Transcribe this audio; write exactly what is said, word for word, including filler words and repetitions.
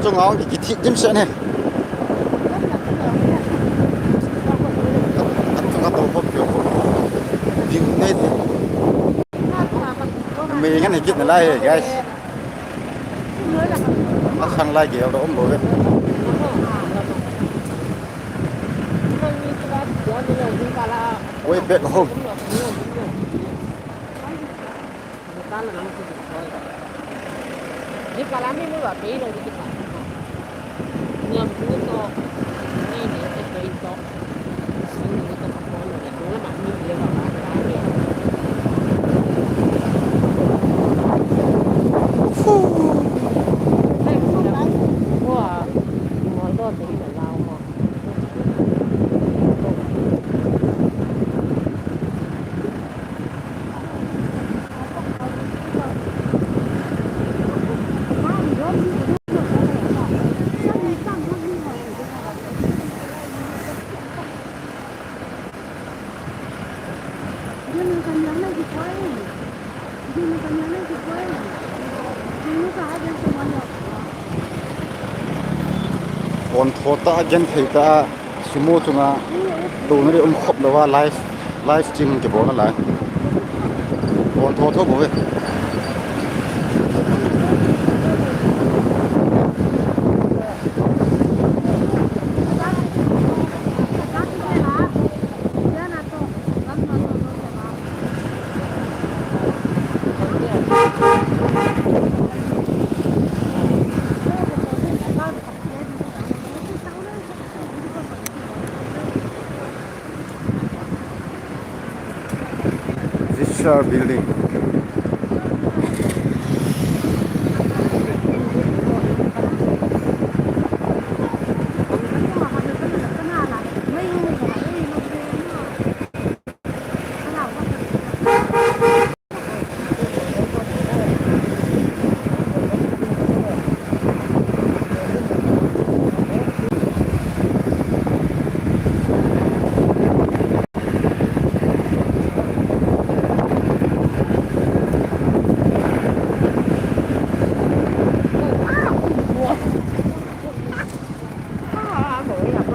Chunga hung kithit dimset ne. Chunga to khop kio. Ding ne de. Mei ngan hi kit nalai he, guys. Asang lai gel da um lou ve. Way back home. Kon tho ta, gen thei ta, sumo chunga tuna le um khop lou a live, live stream kibol nalai. Kon tho tho bou ve. Vishal Building.